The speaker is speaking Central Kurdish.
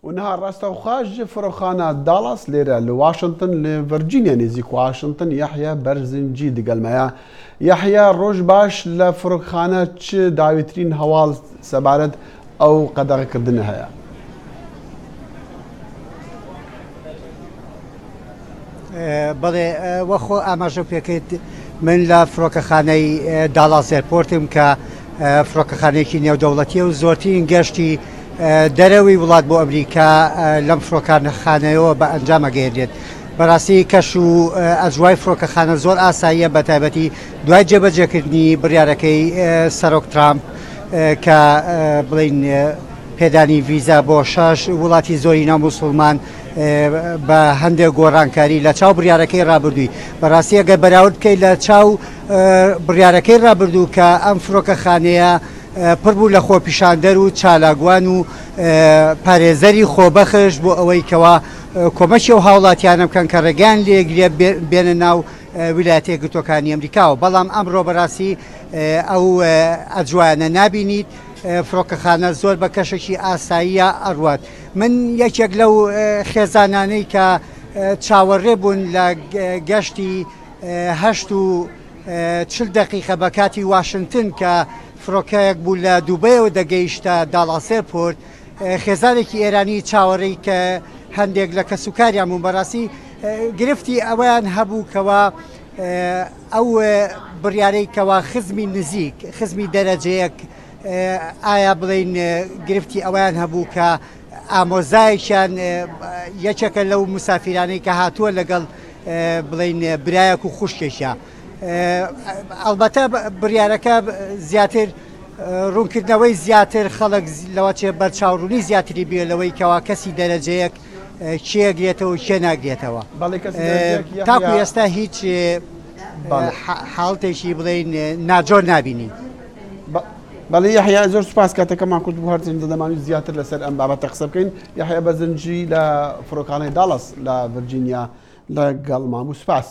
و نها ڕاستەوخوا ژ فڕۆکخانە داڵاس لێرە لە واشنتن لە ڤرجینیا نزیک واشنتن یەحیا بەرزنجی دگەلمەیە. یەحیا ڕۆژ باش لە فڕۆکخانە چ داویترین هەواڵ سەبارەت ئەو قەدەغەکردنە هەیە؟ بەڵێ وەخۆ ئاماژە پێکرد من لە فڕۆکەخانەی داڵاس ئێرپۆرتم کە فڕۆکەخانەیەکی نێودەوڵەتیە و زۆرترین گەشتی دەرەوەی وڵات بۆ ئەمریکا لەم فڕۆکانەخانەیەوە بە ئەنجام ئەگەیەنرێت. بەڕاستی کەش و ئەجوای فڕۆکەخانە زۆر ئاساییە بە تایبەتی دوای جێبەجێکردنی بڕیارەکەی سەرۆک ترامپ کە بڵین پێدانی ڤیزا بۆ شەش وڵاتی زۆری ناموسڵمان بە هەندێک گۆڕانکاری لە چاو بڕیارەکەی ڕابردووی بەڕاستی ئەگەر بەراورد بکەیت لە چاو بڕیارەکەی ڕابردوو کە ئەم فڕۆکەخانەیە پڕ بوو لە خۆپیشاندەر و چالاکوان و پارێزەری خۆبەخش بۆ ئەوەی کەوا کۆمەکی ئەو هاوڵاتیانە بکەن کە ڕێگەیان لێگرێ بێنە ناو ویلایەتە یەکگرتووەکانی ئەمریکاوە بەڵام ئەمڕۆ بەڕاستی ئەو ئەجوایانە نابینیت فڕۆکەخانە زۆر بە کەشێکی ئاساییە ئەڕوات من یەکێک لەو خێزانانەی کە چاوەڕێ بوون لە گەشتی هەشت و 40 دقیقە بە کاتی واشنگتن کە فڕۆکەیەک بوو لە دوبەیەوە دەگەیشتە داڵاس ئێرپۆرت، خێزانێکی ئێرانی چاوەڕێی کە هەندێک لە کەسوکاریان بوون بەڕاستی گرفتی ئەوەیان هەبوو کەوا ئەو بڕیارەی کەوا خزمی نزیک خزمی دەرەجەیەک ئایا بڵین گرفتی ئەویان هەبوو کە ئامۆزایەکیان یەکێکە لەو مسافیرانەی کە هاتووە لەگەڵ بڵین برایەک و خوشکێکیان ئەڵبەتە بڕیارەکە زیاتر ڕوونکردنەوەی زیاتر خەڵک لەوەچێ بەرچاوڕوونی زیاتری بێ لەوەی کەوا کەسی دەرەجەیەک کێ گرێتەوە کێ ناگرێتەوە تاکو ئێستا هیچ حاڵتێکی بڵین ناجۆر نابینین. بەڵێ یحیا زۆر سوپاس کاتەکەمان کورت بوو هەرچەندە دەمانویست زیاتر لەسەر ئەم بابەتە قسە بکەین یحیا بەزنجی لە فڕۆکانەی داڵاس لە ڤرجینیا لەگەڵمان بوو سوپاس.